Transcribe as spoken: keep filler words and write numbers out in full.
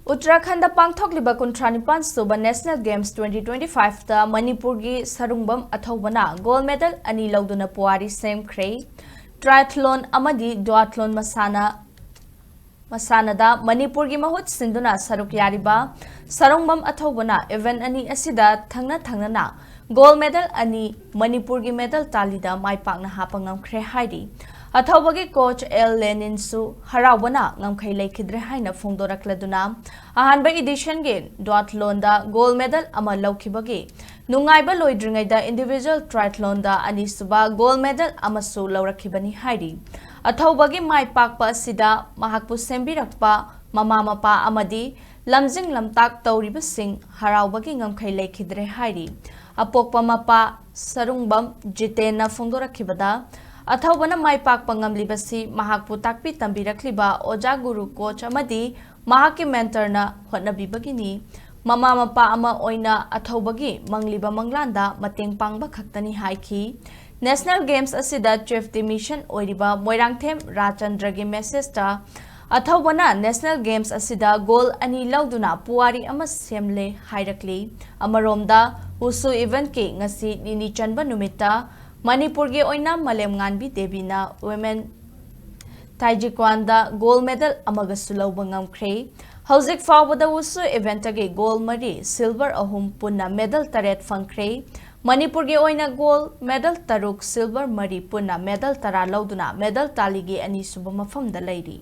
ꯎꯠꯇꯔꯥꯈꯟꯗ ꯄꯥꯡꯊꯣꯛꯂꯤꯕ ꯀꯨꯟꯊ꯭ꯔꯥ ꯅꯤꯄꯥꯟ ꯁꯨꯕ National Games twenty twenty-five ꯇ ꯃꯅꯤꯄꯨꯔꯒꯤ ꯁꯔꯨꯡꯕꯝ ꯑꯊꯧꯕꯅ gold medal ꯑꯅꯤ ꯂꯧꯗꯨꯅ ꯄꯨꯋꯥꯔꯤ ꯁꯦꯝꯈ꯭ꯔꯦ꯫ Triathlon ꯑꯃꯗꯤ duathlon ꯃꯁꯥꯟꯅ ꯃꯁꯥꯟꯅꯗ ꯃꯅꯤꯄꯨꯔꯒꯤ ꯃꯍꯨꯠ ꯁꯤꯟꯗꯨꯅ ꯁꯔꯨꯛ ꯌꯥꯔꯤꯕ ꯁꯔꯨꯡꯕꯝ ꯑꯊꯧꯕꯅ event ꯑꯅꯤ ꯑꯁꯤꯗ ꯊꯪꯅ ꯊꯪꯅꯅ gold medal ꯑꯅꯤ ꯃꯅꯤꯄꯨꯔꯒꯤ medal tallyꯗ ꯃꯥꯏ ꯄꯥꯛꯅ ꯍꯥꯞꯄ ꯉꯝꯈ꯭ꯔꯦ ꯍꯥꯏꯔꯤ꯫ ꯑꯊꯧꯕꯒꯤ coach ꯑꯦꯜ ꯂꯦꯅꯤꯟꯁꯨ ꯍꯔꯥꯎꯕꯅ ꯉꯝꯈꯩ ꯂꯩꯈꯤꯗ꯭ꯔꯦ ꯍꯥꯏꯅ ꯐꯣꯡꯗꯣꯔꯛꯂꯗꯨꯅ ꯑꯍꯥꯟꯕ editionꯒꯤ duathlonꯗ gold medal ꯑꯃ ꯂꯧꯈꯤꯕꯒꯤ ꯅꯨꯡꯉꯥꯏꯕ ꯂꯣꯏꯗ꯭ꯔꯤꯉꯩꯗ individual triathlonꯗ ꯑꯅꯤꯁꯨꯕ gold medal ꯑꯃꯁꯨ ꯂꯧꯔꯛꯈꯤꯕꯅꯤ ꯍꯥꯏꯔꯤ꯫ ꯑꯊꯧꯕꯒꯤ ꯃꯥꯏ ꯄꯥꯛꯄ ꯑꯁꯤꯗ ꯃꯍꯥꯛꯄꯨ ꯁꯦꯝꯕꯤꯔꯛꯄ ꯃꯃꯥ ꯃꯄꯥ ꯑꯃꯗꯤ ꯂꯝꯖꯤꯡ ꯂꯝꯇꯥꯛ ꯇꯧꯔꯤꯕꯁꯤꯡ ꯍꯔꯥꯎꯕꯒꯤ ꯉꯝꯈꯩ ꯂꯩꯈꯤꯗ꯭ꯔꯦ ꯍꯥꯏꯔꯤ꯫ ꯑꯄꯣꯛꯄ ꯃꯄꯥ ꯁꯔꯨꯡꯕꯝ ꯖꯤꯇꯦꯟꯅ ꯐꯣꯡꯗꯣꯔꯛꯈꯤꯕꯗ, ꯑꯊꯧꯕꯅ ꯃꯥꯏ ꯄꯥꯛꯄ ꯉꯝꯂꯤꯕꯁꯤ ꯃꯍꯥꯛꯄꯨ ꯇꯥꯛꯄꯤ ꯇꯝꯕꯤꯔꯛꯂꯤꯕ ꯑꯣꯖꯥ, ꯒꯨꯔꯨ, coach ꯑꯃꯗꯤ ꯃꯍꯥꯛꯀꯤ mentorꯅ ꯍꯣꯠꯅꯕꯤꯕꯒꯤꯅꯤ꯫ ꯃꯃꯥ ꯃꯄꯥ ꯑꯃ ꯑꯣꯏꯅ ꯑꯊꯧꯕꯒꯤ ꯃꯪꯂꯤꯕ ꯃꯪꯂꯥꯟꯗ ꯃꯇꯦꯡ ꯄꯥꯡꯕ ꯈꯛꯇꯅꯤ ꯍꯥꯏꯈꯤ꯫ National Games ꯑꯁꯤꯗ chief de mission ꯑꯣꯏꯔꯤꯕ ꯃꯣꯏꯔꯥꯡꯊꯦꯝ ꯔꯥꯖꯆꯟꯗ꯭ꯔꯒꯤ messageꯇ, ꯑꯊꯧꯕꯅ National Games ꯑꯁꯤꯗ gold ꯑꯅꯤ ꯂꯧꯗꯨꯅ ꯄꯨꯋꯥꯔꯤ ꯑꯃ ꯁꯦꯝꯂꯦ ꯍꯥꯏꯔꯛꯂꯤ꯫ ꯑꯃꯔꯣꯝꯗ, wushu eventꯀꯤ ꯉꯁꯤ ꯅꯤꯅꯤ ꯆꯟꯕ ꯅꯨꯃꯤꯠꯇ ꯃꯅꯤꯄꯨꯔꯒꯤ ꯑꯣꯏꯅ ꯃꯥꯂꯦꯝꯉꯥꯟꯕꯤ ꯗꯦꯕꯤꯅ women taekwondoꯗ gold medal ꯑꯃꯒꯁꯨ ꯂꯧꯕ ꯉꯝꯈ꯭ꯔꯦ꯫ ꯍꯧꯖꯤꯛ ꯐꯥꯎꯕꯗ wushu eventꯇꯒꯤ gold ꯃꯔꯤ, silver ꯑꯍꯨꯝ, ꯄꯨꯟꯅ medal ꯇꯔꯦꯠ ꯐꯪꯈ꯭ꯔꯦ꯫ ꯃꯅꯤꯄꯨꯔꯒꯤ ꯑꯣꯏꯅ gold medal ꯇꯔꯨꯛ, silver ꯃꯔꯤ, ꯄꯨꯟꯅ medal ꯇꯔꯥ ꯂꯧꯗꯨꯅ medal tallyꯒꯤ ꯑꯅꯤꯁꯨꯕ ꯃꯐꯝꯗ ꯂꯩꯔꯤ꯫